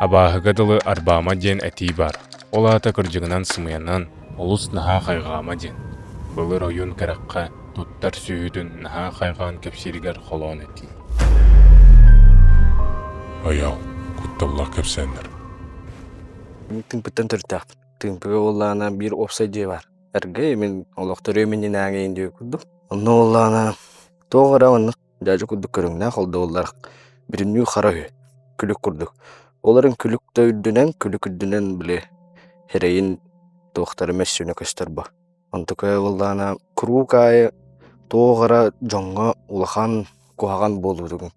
Абааһыга дылы арбаама диэн этии баар. Ол аата кырдьыгынан сымыйанан, олус наһаа хайҕаама диэн. Былыр ойуун кэрэххэ туттар сүөһүтүн наһаа хайҕаан кэпсииригэр холоон этии. Айаал, кутталлаах кэпсээннэр. Тыымпыттан төрүттээхпин. Тыымпыга буоллаҕына биир уопсай дьиэ баар. Эргэ мин олох төрүөм иннинээҥи диye курдук. Онно буоллаҕына туох эрэ оннук дьаадьы курдук көрүҥнээх ол да буоллар бүтүннүү хара үһү, күлүк курдук. Ол эрэн күлүк да үрдүнэн, күлүк үрдүнэн били эрэйин туохтара мөссүөнэ көстөр бо. Онтукайа буоллаҕына куруук аайы туох эрэ дьоҥҥо улахан куһаҕан буолуутун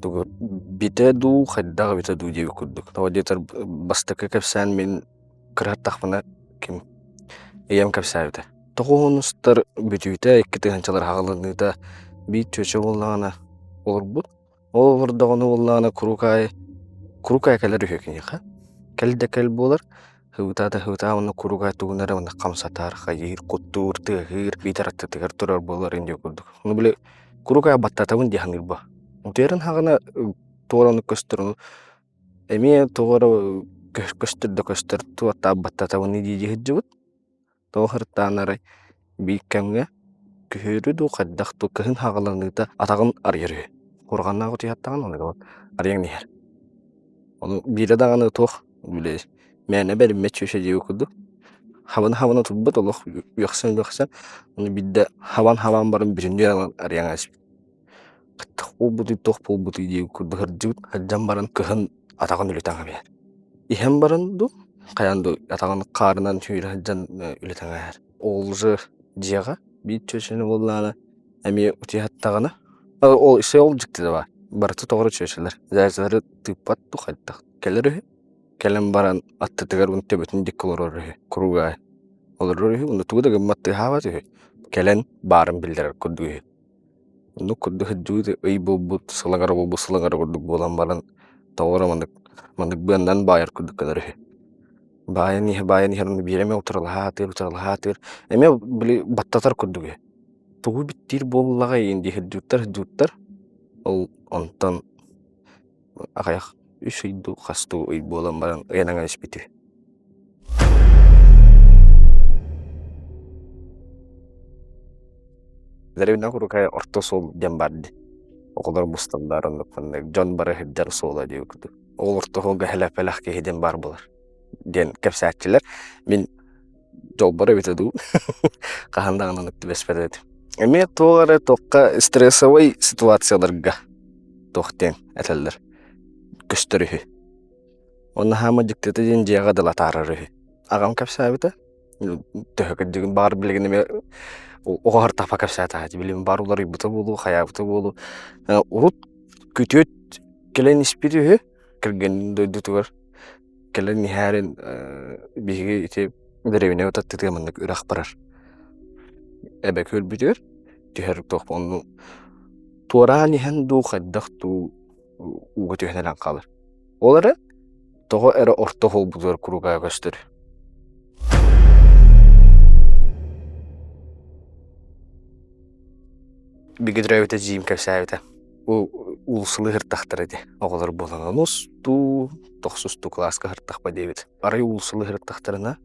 тугу битэ дуу, хайдах эбитэ дуу диэбит курдук. Тоҕо диэтэр бастакы кэпсээн мин кыраһаттахпына ким ийэм кэпсээбитэ. Тоҕуһунустар бүтүүтэ икки тыһыынчалар аҕалыныыта биир чүөчэ буоллаҕына олорбут. Ол олордоҕуна буоллаҕына куруук аайы куруук аайы кэлэр үһү киниэхэ. Кэл да кэл буолар, һыбытаа да һыбытаа уонна куруук аайы тугун эрэ уонна хамсатар, хайыыр, куттуур, тыаһыыр, биитэр аттытыгар турар буолар диэн курдук. Ону били куруук аайы баттатабын дии саныыр бо. Утуйарын хаҕына туора оннук көстөр, ону эмиэ туох эрэ көстөр да көстөр, туохтаах баттатабын дии дии сылдьыбыт. Тоҕо сырыттаҕына арай биир кэмҥэ күһүөрү дуу, хайдах дуу кыһын хаҕыланыыта атаҕын арыйар үһү. Кураҕаннаах утуйаттаҕын ону арыйан иһэр. Ону биирэ даҕаны туох били мээнэ бэриммэт чүөчэ диэбит курдук хабына-хабына турбут олох үөхсэн-үөхсэн ону биирдэ хабан-хабан баран бүтүннүү арыйан ааспыт. Хайдах буолбутуй, туох буолбутуй диэбит курдук сылдьыбыт. Сылдьан баран кыһын атаҕын үлэтэ аҥабыйар. Иһэн баран дуу, хайаан дуу атаҕын хаарынан сүүрэ сылдьан үлэтэ аҥаар. Ол же дьиэҕэ биир чүөчэни буоллаҕына эмиэ утуйаттаҕына ол ол дьиктитэ баар. Барыта тоҕо чүөчэлэр. Дьээдьэлэри тыыппат дуу хайдах. Кэлэр үһү. Кэлэн баран аттытыгар уон төбөтүн диэки олорор үһү. Куруук аайы. Олорор үһү уонна тугу да гыммат тыаһаабат үһү. Кэлэн баарын биллэрэр курдук үһү. Оннук курдук сылдьыбыт ый буолбут, сылаҥара буолбут, сылаҥара курдук буолан баран, тоҕо эрэ маннык маннык быаннан баайар курдук гынар үһү. Баайан иһэ баайан иһэр онно биир эмэ утарылаһаатыыр, утарылаһаатыыр, эмиэ били баттатар курдук үһү. Тугу биттиир буоллаҕай дии сылдьыбыттар сылдьыбыттар. Ол онтон аҕыйах үс ый дуу, хас дуу ый буолан баран ыйанан испит үһү. Дэриэбинэ курукай орто суол диэн баар дии. Оҕолор мусталлар оннук маннык дьон бары сылдьар суола диэбит курдук. Ол орто суолга хэлэппэлэх киһи диэн баар буолар диэн кэпсээччилэр. Мин дьолбор эбитэ дуу, хаһан даҕаны оннук түбэспэт этим. Эмиэ туох эрэ туохха стрессовай ситуацияларга туох диэн этэллэр көстөр үһү. Онно хаама дьиктитэ диэн дьиэҕэ дылы атаарар үһү. Аҕам кэпсээбитэ. Төһө кырдьыгын баҕар билигин эмиэ оҕо тапа кэпсээтэҕэ билигин баар уларыйбыта буолуо, хайаабыта буолуо. Урут күтүөт кэлэн испит үһү кэргэнин дойдутугар кэлэн иһээрин биһиги ити дэриэбинэ аттытыгар маннык үрэх барар. Эбэ күөлбүтүгэр түһэр туох онну туораан иһэн дуу хайдах дуу ууга түһэн эрэн хаалар. Ол эрэ тоҕо эрэ орто буолбутугар куруук көстөр. Бигэ төрөөбүтэ дьиим кэпсээбитэ. Уулуссалыы сыртахтара ити оҕолор буолан онус дуу, тохсус дуу кылааска сыртахпа диэбит. Арай уулуссалыы сырыттахтарына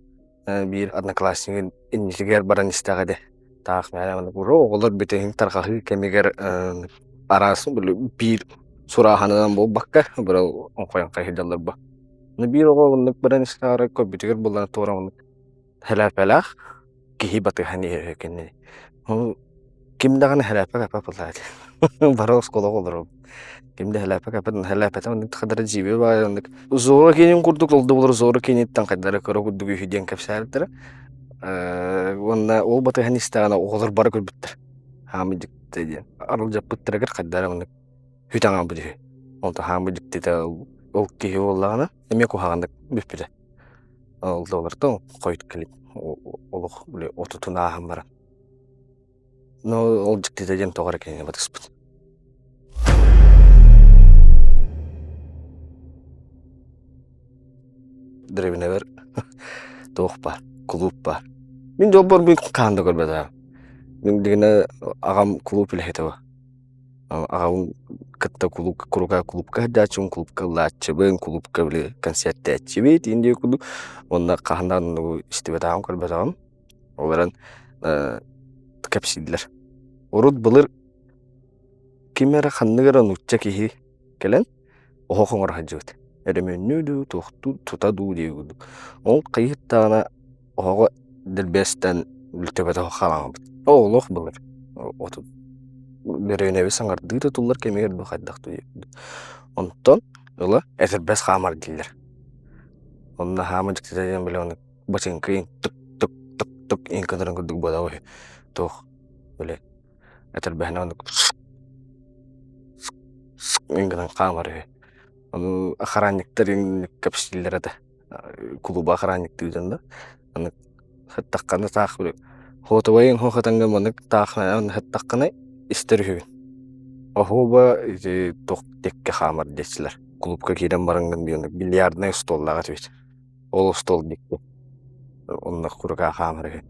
биир однокласснигын иннитигэр баран истэҕэ ди. Таах мээнэ маннык оҕолор бүтэһик тарҕаһыы кэмигэр араас биир сурааһынынан буолбакка бары оҥхойон хайыһыйдаллар бу. Биир оҕо оннук баран истэҕэ көрбүтүгэр буоллаҕына туора оннук хэлээпэлээх киһи батыһан иһэр кинини. Ким даҕаны хэлээпэ кэппэт буоллаҕа дии. Бары оскуолаҕа олоробут. Ким да хэлээпэ кэппэт, хэлээпэтэ оннук хадара дьиибэ баҕайы оннук Зоро киинин курдук ол да буоллар Зоро кииниттэн хайдах эрэ кыра курдук үһү диэн кэпсээбиттэрэ. Уонна ол батыһан истэҕинэ оҕолор бары көрбүттэр. Хаамый дьиктитэ диэн. Аралдьаппыттарыгар хайдах эрэ оннук хүтэн хаалбыт үһү. Онтон хаамый дьиктитэ ол киһи буоллаҕына эмиэ куһаҕаннык бүппүтэ. Ол да олортон хойут кэлин олох били отутун ааһан баран. Но ол дьиктитэ диэн тоҕо эрэ кинини батыспыт. Дэриэбинэбэр туох баар, кулууп баар. Мин дьолбор мин хаһан да көрбөтөҕүм. Мин дигинэ аҕам кулууп үлэһитэ бу. Аҕабын кытта кулууп курука кулуупка сылдьааччыбын, кулуупка ыллааччыбын, кулуупка били концертээччибит иин диэки курдук. Уонна хаһан даҕаны оннугу истибэтэҕим, көрбөтөҕүм. Ол эрэн кэпсииллэр. Урут былыр ким эрэ ханнык эрэ нуучча киһи кэлэн оһох оҥоро сылдьыбыт. Өрөмүөннүү дуу, туохтуу, тута дуу диэки курдук. Ол хайыһыттаҕына оһоҕо дэлбэстэн төбөтө хаалаҥабыт. Олох былыр отут бөрүөнэби саҥардыы тутуллар кэмигэр бу хайдах Онтон ыла этэрбэс хаамар дииллэр. Онно хаама дьиктитэ диэн били ону бачыҥкыйын тук тук тук тук иҥкынарын курдук буола үһү. Туох били этэрбэһинэн оннук гынан хаамар үһү. Ону охранниктар кэпсииллэр этэ. Кулуба охранниктыы дьон да. Аны сыттаххына таах били хотубайын хохотаҥҥа маннык таах сыттаххына истэр үһүгүн. Оһуоба ити туох диэкки хаамар диэччилэр. Кулуупка киирэн бараҥҥын бильярднай остуоллаах этибит. Ол остуол диэки онно курукаа хаамар үһү.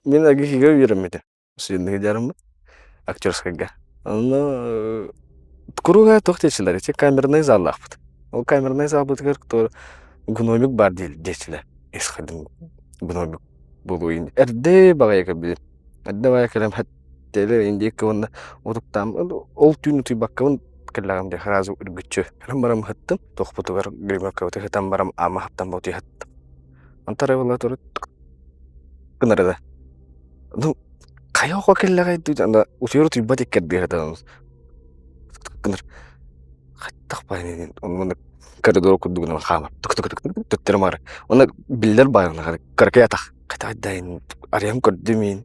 Мин АГИКига үөрэммитим. Сүүрдүгэ дьарыммыт актерскайга. Онно куруук туох диэччилэр ити камернай заллаахпыт. Ол камернай залбытыгар гномик баар диэччилэр. Исходим гномик буолуо Эрдэ баҕайы кэлбитим. Эрдэ баҕайы кэлэн Теле индейка уонна утуктаам ол түүн утуйбаккабын кэллэҕим дии сразу үргүччү кэлэн баран ыһыттым туохпутугар гримеркабытын ыһытан баран аама хаптан утуйа сыттым онтон арай буолла туру гынар да ну хайа оҕо кэллэҕэй дуу аны утуйар утуйбат иккэрдиэ сытан гынар хайдах баайын онно коридор курдугунан хаамар тук тук тук төттөрү маары уонна биллэр баайын кыракый атах Хатайдайын арыйан көрдүм иин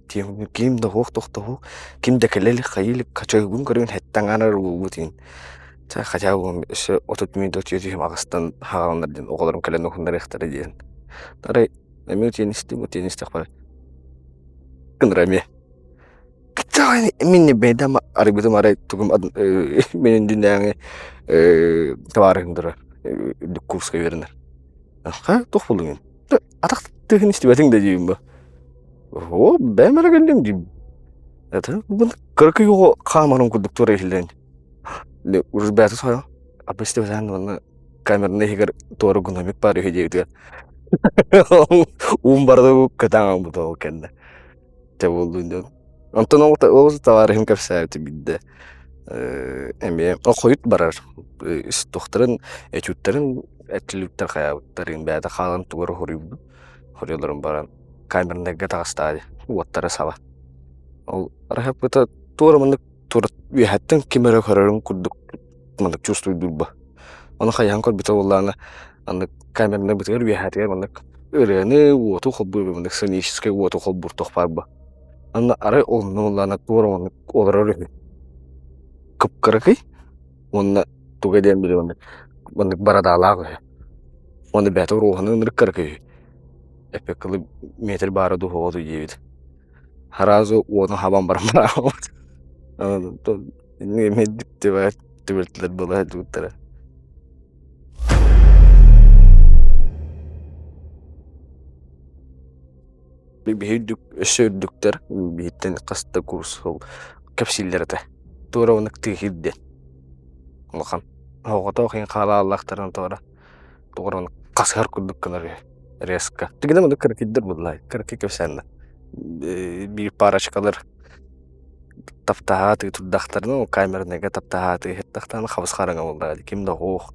ким да суох туох да суох ким да кэлэ илик хайыы илик хачайгын көрүн хэттэн аанар буолбут иин чэ хотя бы өссө 30 мүнүүтэ утуйа түһүм аҕыстан хааланнар диэн оҕолорум кэлэн уһуннарыахтара диэн арай эмиэ утуйан истим утуйан истэхпинэ гынара эмиэ мин бэйдам арыйбытым арай тугум мин иннинээҥи табаарыһым турар үрдүк курска үөрэнэр ха туох буоллуҥ Атах тыаһын истибэтиҥ да диибин бу. Оо, бэйэм эрэ кэллим диибин. Это бу кыракый оҕо хаамарын курдук туора иһиллээн. Уже бэйэтэ соһуйан, аппа истибэтээн уонна камераны иһигэр туора гномик баар үһү диэбитигэр уум барыта кытаан бута ол кэннэ. Дьэ буоллун диэн. Онтон ол ол табаарыһым кэпсээбитэ биирдэ эмиэ хойут барар туохтарын этюдтарын этиликтэр хайаабыттарын бэйэтэ хаалан тугу эрэ хоруйбут хоруйаларын баран камернайга таҕыстаҕа дии уоттара саба ол арахаппыта туора маннык туора үөһэттэн ким эрэ көрөрүн курдук маннык чувствуйдуурба ону хайаан көрбүтэ буоллаҕына маннык камернайбытыгар үөһээтигэр маннык ырыаны уоту холбуур маннык сценическэй уоту холбуур туох баар бу Анна арай онно буоллаҕына туора маннык олорор үһү кып-кыракый уонна туга диэн били маннык маннык бородаалаах үһү уонна бэйэтэ уруоһунан ынырык кыракый үһү эппэккэ метр баара дуу суоҕа дуу диэбит сразу уотун хабан баран бараабыт эмиэ түбэлтэлэр буола сылдьыбыттара Биһи үрдүк өссө үрдүктэр биһиттэн хас да курс ол кэпсииллэр этэ. Туора оннук тыаһыыр диэн улахан. Оҕотоох иһин хаалааллахтарын туора туора оннук хасыһар курдук гынар үһү резко. Тигинэ маннык кыракыйдар буоллаа кыракый кэпсээннэ. Биир парочкалар таптаһаатыы турдахтарына ол камерныйга таптаһаатыы иһиттахтарына хабыс хараҥа буоллаҕа дии ким да суох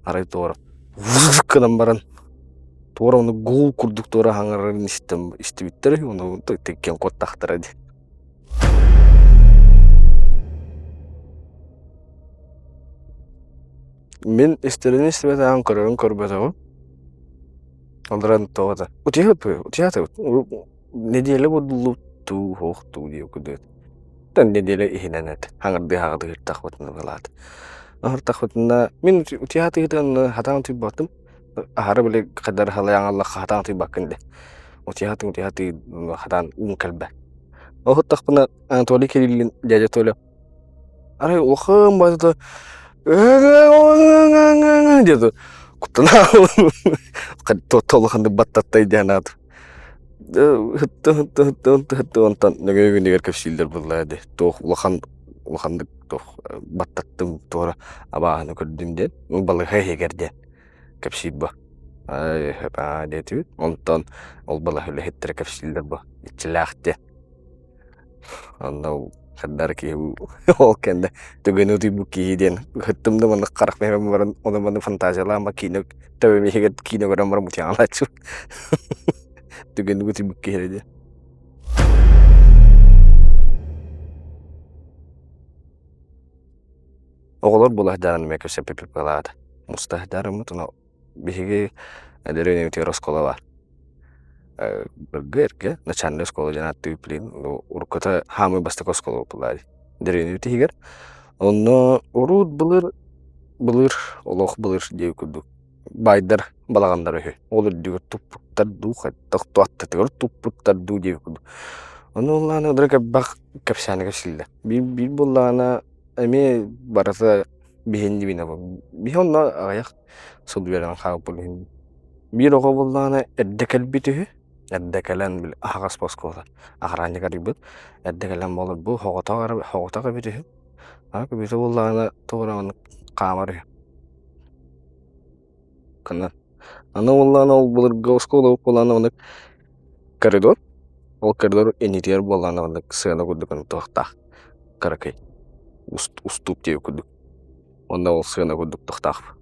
арай туора гынан баран туора ону гул курдук туора хаҥарарын истэн истибиттэр үһү ону тиккиэн куоттахтара дии Мин истэрин истибэтэҕим, көрөрүн көрбөтөҕүм. Ол эрэн тоҕо да утуйа нэдиэлэ буоллубут суох дуу диэбит курдук. Нэдиэлэ иһинэн этэ. Хаҥардыы хаҕыты ыһыртахпытына былаат. Ыһыртахпытына мин утуйа тыытан хатаан утуйбатым. Аһара били хайдары халайан аллахха хатаан утуйбаккын дии. Утуйа утуйа хатаан уум кэлбэт. Оһуттахпына Анатолий Кириллин дядя Толя Арай улахан баайдата диэт куттана улаханнык баттаттай диэн аат. Ыһытты ыһытты ыһытты ыһытты ыһытты онтон нөҥүө күнүгэр кэпсииллэр буоллаҕа дии. Туох улахан улаханнык туох баттаттым туора абааһыны көрдүм диэн балыыһа иһигэр диэн кэпсиир бу. Аа диэтибит. Онтон ол балыыһа үлэһиттэрэ кэпсииллэр бу иччилээх диэн. Онно хардары киһи ол кэннэ түгэни утуйбут киһи диэн ыһыттым да маннык харах миһэбин баран ону маны фантазиялаан ба киинэ төбөм иһигэр киинэ көрөн баран мутуйаҕалааччыбын түгэни утуйбут киһи диэн. Оҕолор була сылдьан эмиэ кэпсэппиппит быһалаата. Муста сылдьарыммыт, ону биһиги дэриэбинэбитигэр оскуола баар. Быргы эргэ начальнай оскуола диэн ааттыыбыт билигин уруккута хаамыы бастакы оскуола буолла дии дэриэбинэбит иһигэр. Онно урут былыр былыр олох былыр диэбит курдук баайдар балаҕаннара үһү. Ол үрдүгэр туппуттар дуу, хайдах аттытыгар туппуттар дуу диэбит курдук. Ону ыллаан ынырык элбэх кэпсээни кэпсииллэр. Биир биир буоллаҕына эмиэ барыта биһиннибинэ биһи онно аҕыйах сыл үөрэнэн хаалбыт иһин биир оҕо буоллаҕына эрдэ кэлбит үһү эрдэ кэлэн били аһаҕас оскуола охранник арыйбыт эрдэ кэлэн буолар бу соҕотох эрэ соҕотох эбит үһү а көбүтэ буоллаҕына тоҕо эрэ маннык хаамар үһү Кына. Аны буоллаҕына ол былыргы оскуола буоллаҕына маннык коридор ол коридор иннитигэр буоллаҕына маннык сыана курдук туохтаах кыракый устууп диэбит курдук Онно ол сыана курдук тохтоох.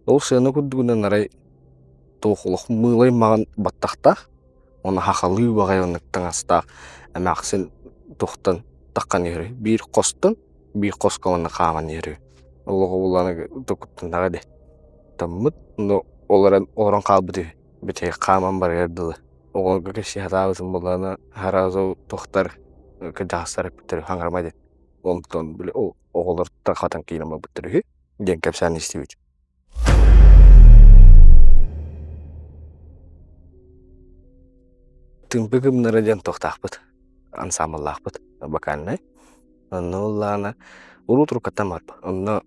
Ол сыана курдугунан арай туох олох мыылай маҕан баттахтаах уонна хахалыы баҕайы оннук таҥастаах эмээхсин туохтан таххан иһэр биир хостон биир хоско уонна хааман иһэр Олоҕу булан токуттаннаҕа дии. Таммыт, но олорон олорон хаалбыт үһү. Бүтэһик хааман барыар дылы. Оҕолорго кэпсии сатаабытым буоллаҕына, сразу туохтар кырдьаҕастар эппиттэр хаҥарма диэн. Онтон били ол оҕолор хатан киирэн барбыттар үһү диэн кэпсээн истибит. Тымпы гымнара диэн туохтаахпыт, ансаамбыллаахпыт вокальнай. Онно ыллаана урут уруккаттан барбыт. Онно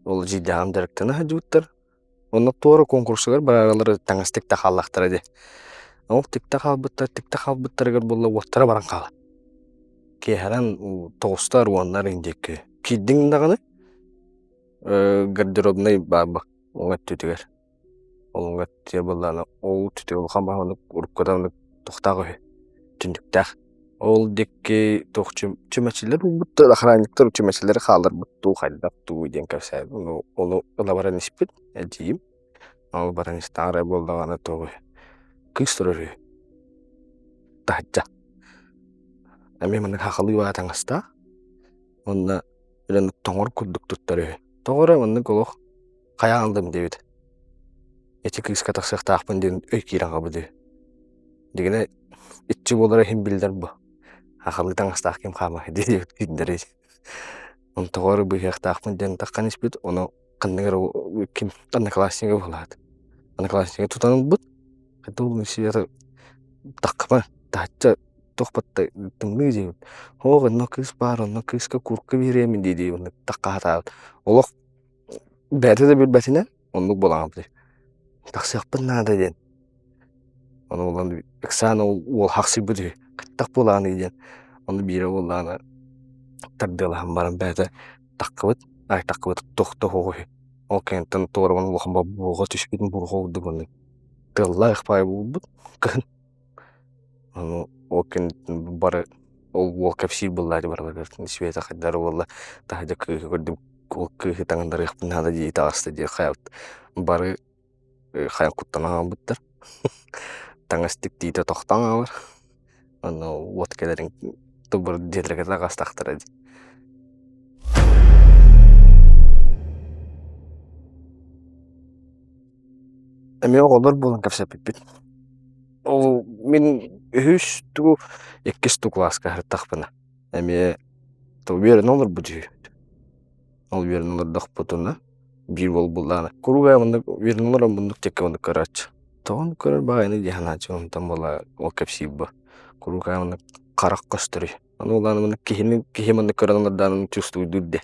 ол дьиийдээҕим дьарыктана сылдьыбыттар. Онно туора конкурсугар бараралары таҥас тикта хааллахтара дии. Ол тикта хаалбыттар, тикта хаалбыттарыгар буолла уоттара баран хаалар. Киэһэрэн тоҕустар, уоннар диэки киирдиҥ даҕаны гардеробнай баар уҥа өттүтүгэр. Ол өттүгэр буоллаҕына ол өттүтүгэр улахан баҕайы уруккута оннук туохтаах үһү түннүктээх. Ол диэки туох чүмэчилэр уурбуттар, охранниктар чүмэчилэри хаалларбыт дуу, хайдах дуу диэн кэпсээбит. Ону ону ыла баран испит эдьиийим. Ол баран истэҕин эрэ буоллаҕына туох үһү кыыс турар үһү таһырдьа. Эмиэ маннык хахалыы баҕа таҥастаах уонна үлэни тоҥор курдук туттар үһү. Тоҕо эрэ маннык олох хайаан ыллым диэбит. Ити кыыска тахсыахтаахпын диэн өй киирэн хаалбыт үһү. Дигинэ иччи буолара иһин биллэр бу. Хахалыы таҥастаах ким хаамар диэбит кинилэри. Ону тоҕо эрэ быыһыахтаахпын диэн таххан испит, ону ханнык эрэ ким однокласснига буолаат. Однокласснига тутан ылбыт. Хайдах буоллун света таххыма таһычча туох батта тымныы диэбит. Оох онно кыыс баар, онно кыыска курка биэриэмин дии-дии оннук тахха сатаабыт. Олох бэйэтэ да билбэтинэн оннук буолан хаалбыт. Тахсыахпын наада диэн. Ону булан ыксаан ол уол хахсыйбыт үһү. Хайдах буолааный диэн. Ону биирэ буоллаҕына тардыалаһан баран бэйэтэ таххыбыт, ай таххыбыт туох да суох үһү. Ол кэнниттэн туорабын улахан буруоҕа түспүтүн буруоҕа курдук оннук тыаллаах баҕайы буолбут кыһын. Ону ол кэнниттэн бары ол уол кэпсиир буоллааччы барыларыгар Света хайдах буолла таһырдьа кыыһы көрдүм ол кыыһы таҥыннарыахпын наада дии таҕыста дии хайабыт бары хайан куттанан хаалбыттар таҥас тиктиитэ тохтоон хаалар онно уот кэлэрин тубар дьиэлэргэ таҕыстахтара дии Эмиэ оҕолор буолан кэпсэппиппит. Ол мин үһүс дуу, иккис дуу кылааска сырыттахпына эмиэ үөрэнэ олорбут үһүбүт. Ол үөрэнэ олордохпутуна биир уол буллаҕына куруук ээ маннык үөрэнэ олорон муннук диэки маннык көрөөччү. Тоҕо оннук көрөр баҕайыный дии санааччы онтон буола ол кэпсиир бу. Куруук ээ маннык харах көстөрүй. Аны улаана маннык киһини киһи маннык көрөн олордоҕуна чувствуйдуур дии.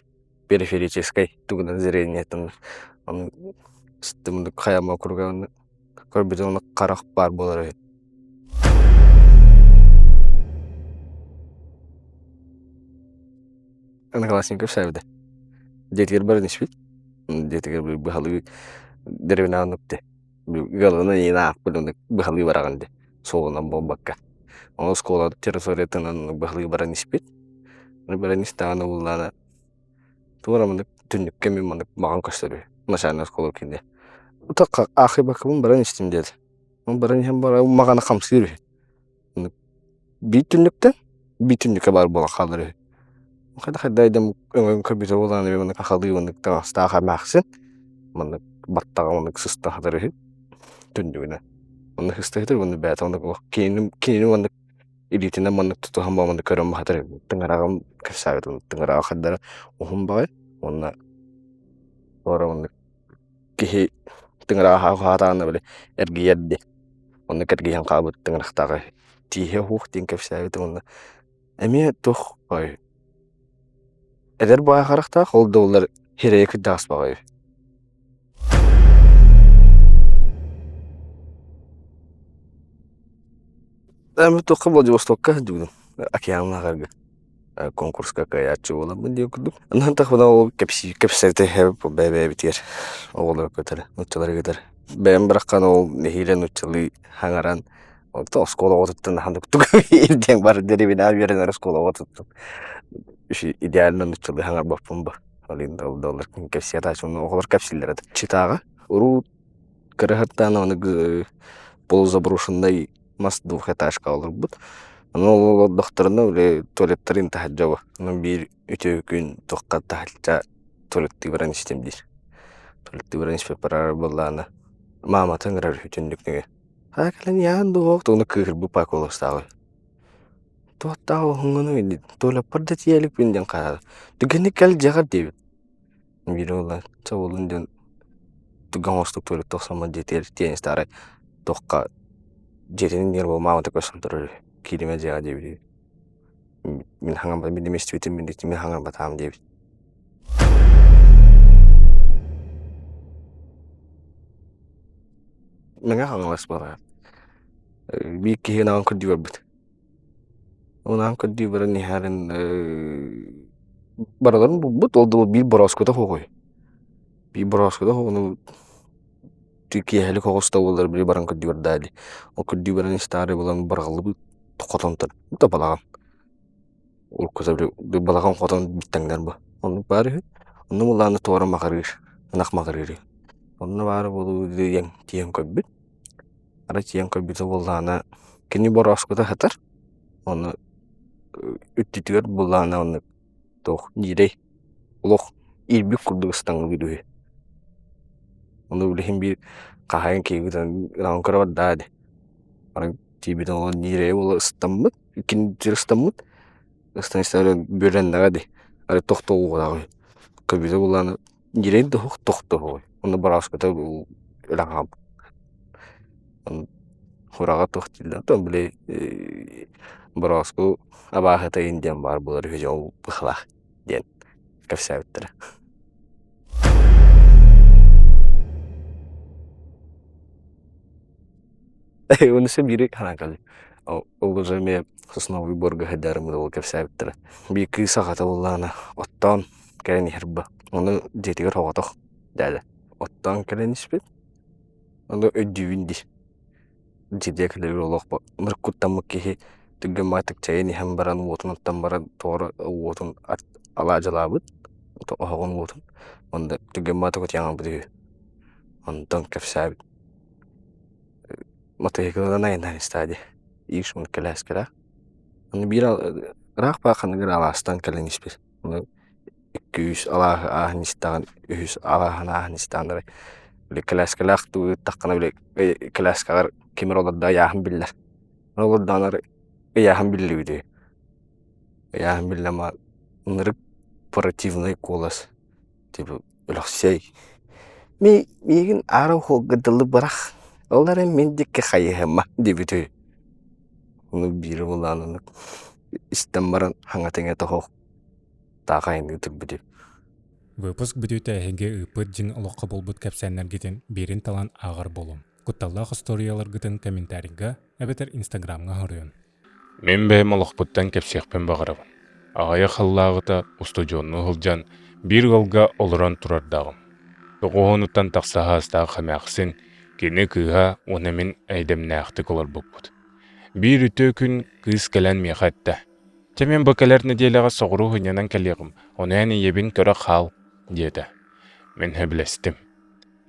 Периферическай тугунан зрениетын ону хайама курга көрбүтүн харах баар буолар үһү. Одноклассник кэпсээбитэ. Дьиэтигэр баран испит. Дьиэтигэр быһалыы дэриэбинэҕэ нукте. Ыалынан иин аахпыт оннук быһалыы бараҕын дии суолунан буолбакка. Ону оскуола территориятынан быһалыы баран испит. Баран истэҕинэ буллаҕына туора маннык түннүккэ мин маннык маҕан көстөр үһү. Начальнай оскуола киинэ. Аахайбаккабын баран истим диэтэ. Баран иһэн баран маҕана хамсыыр үһү. Биир түннүктэн биир түннүккэ баар буолан хаалар үһү. Хайдах хайда өҥөйөн көрбүтэ буолан маннык ахалыы маннык таҥастаах эмээхсин маннык баттаҕа маннык сыста сытар үһү түннүгүнэн. Онно сыста сытар уонна бэйэтэ оннук олох кинини кинини маннык илиитинэн маннык тутуһан маннык көрөн баһатар үһү. Тыҥыраҕын кэпсээбит тыҥыраҕа хардара уһун баҕайы уонна туора маннык киһи тыҥыраҕа хаатаҕына били эргийэр дии. Оннук эргийэн хаалбыт тыҥырахтааҕы тииһэ уһуох диэн кэпсээбитим уонна эмиэ туох ой эдэр баҕайы харахтаах ол да буоллар сирэйэ кырдьаҕас баҕайы. Эми туохха Владивостокка сылдьыбытым океаннааҕарга конкурска кыайааччы буоламмын диэн курдук. Онон тахпына ол кэпсии кэпсэтэ бэйэ-бэйэбитигэр оҕолору кытары, нууччалары кытары. Бэйэм быраххан ол нэһиилэ нууччалыы хаҥаран оттон оскуола оҕотуттан наһаа тук диэн бар дэриэбинэҕэ үөрэнэр оскуола оҕотуттан идеально нууччалыы хаҥарбаппын ба. Ол иһин да кэпсии атааччы оҕолор кэпсииллэр этэ. Читаҕа урут кыра сыттаан полузаброшенный мас двухэтажка олорбут. Ону олордохторуна били туалеттарын таһырдьа бу. Ону биир үтүө күн туохха таһырдьа туалеттыы баран истим диир. Туалеттыы баран испиппэр буоллаҕына маамата ыҥырар үһү түннүк Аа кэлэн иһэҕин дуо тугуну кыыһырбыт паколостааҕый. Туохтаах уһуҥҥунуй туалеппар да тиийэ иликпин диэн хаалар. Түгэнник кэл дьиэҕэр диэбит. Биир уола чэ буоллун диэн түгэн оҥостук туалетта тохсоммот дьиэтигэр тиийэн истэ арай туохха дьиэтин иннигэр буол маамата көрсөн турар үһү кииримэ дьиэҕэ диэбит үһү мин хаҥарбат мин истибитим мин мин хаҥарбатаҕым диэбит Мэҥэ Хаҥалас буолар биир киһи ынаҕын көрдүү барбыт Унаан көрдүү баран иһэрин барыларын булбут, ол да биир борооскута суоҕуй. Биир борооскута суоҕуну киэһэлик оҕус да буоллар били баран көрдүү барда дии. Ол көрдүү баран истаары булан барҕаллыбыт хотон турар. Да балаҕан. Уруккута били балаҕан хотон бүттэҥнэр бу. Оннук баар үһү. Онно буллаҕына туора маҕырыыр, ынах маҕырыыр үһү. Онно баара буолуу диэн тиийэн көрбүт. Арай тиийэн көрбүтэ буоллаҕына, кини борооскута сытар, ону үрдүтүгэр буоллаҕына оннук туох ньирэй олох иирбит курдук ыстаҥалыыр үһү. Ону билигин биир хаһаайын киһибит ынаҕын көрө барда дии. Арай тиийбитин ол ньирэйэ буола ыстаммыт, иккини ыстаммыт, ыстан истэҕинэ бүөлэннэҕэ дии. Арай тохтолуоҕа үһү. Көрбүтэ буоллаҕына Ньирэй да уһук тохтоһуой, онно борооскута өлөн хаалбыт. Хураҕа туох дииллэр да били борооску абааһыта иһин диэн баар буолар үһү дьэ ол быһалаах диэн кэпсээбиттэрэ. Онуса биири санаан кэллим. Ол уже эмиэ сосновый борга сылдьарым ол кэпсээбиттэрэ. Биир кыыс аҕата буоллаҕына оттоон кэлэн иһэр ба. Ону дьиэтигэр соҕотох дьээдэ. Оттоон кэлэн испит. Ону өйдүүбүн дии. Дьиэтигэр кэлэр олох ынырык куттаммыт киһи түргэн баҕайытык чэйин иһэн баран уотун оттон баран тоҕо уотун алаадьылаабыт оһоҕун уотун. Онно түргэн баҕайытык утуйан хаалбыт үһү. Онтон кэпсээбит. Мотоциклынан айаннаан истэҕэ дии. Икс уон кэлээскэлээх. Аны биир ыраах баар ханнык эрэ алаастан кэлэн испит. Ону икки-үс алааһы ааһан истэҕин, үһүс алааһын ааһан истэҕин эрэ били кэлээскэлээх дуу ыыттаххына били кэлээскэҕэр ким эрэ олордо ыйааһын биллэр. Олордоҕуна эрэ ыйааһын биллибит үһү. Ыйааһын биллэн баран ынырык противный куолас Типа Өлөксөй миигин аара уһуолга дылы бырах, ол эрэн мин диэки хайыһыма диэбит үһү. Ону биирэ буоллаҕына оннук истэн баран хаҥа-тэҥэ тоһох таах айанныы турбут үһү. Выпуск бүтүүтэ эһиги ыыппыт дьиҥ олоххо буолбут кэпсээннэргитин биирин талан ааҕар буолуҥ. Кутталлаах остуоруйаларгытын комментарийга эбэтэр инстаграмҥа хоруйун. Мин бэйэм олохпуттан кэпсиэхпин баҕарабын. Аҕыйах сыллааҕыта устудьуоннуу сылдьан биир ыалга олорон турардааҕым. Тоҕуһунуттан тахса саастаах эмээхсин, кини кыыһа уонна мин эйдэмнээхтик олорбуппут. Биир үтүө күн кыыс кэлэн миэхэ эттэ: «Чэ мин бу кэлэр нэдиэлэҕэ соҕуруу сынньанан кэлиэҕим, ону эн ийэбин көрө хаал» диэтэ. Мин сөбүлэстим.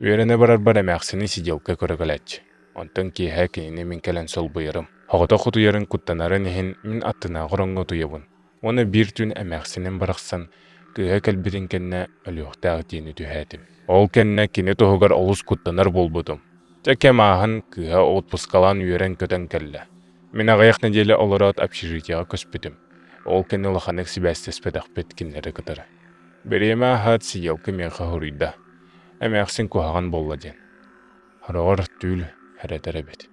Үөрэнэ барарбар эмээхсини сиделка көрө кэлээччи. Онтон киэһэ кинини мин кэлэн солбуйарым. Соҕотох утуйарын куттанарын иһин мин аттынааҕы ороҥҥо утуйабын. Уонна биир түүн эмээхсиним барахсан кыыһа кэлбитин кэннэ өлүөхтээх диэни түһээтим. Ол кэннэ кини туһугар олус куттанар буолбутум. Дьэ кэм ааһан кыыһа отпускалаан үөрэн-көтөн кэллэ. Мин аҕыйах нэдиэлэ олороот общежитиеҕа көспүтүм. Ол кэннэ улаханнык сибээстэспэтэхпит кинилэри кытары. Бириэмэ ааһаат сиделка миэхэ суруйда. Эмээхсин куһаҕан буолла диэн. Сороҕор түүл эрэтэр эбит.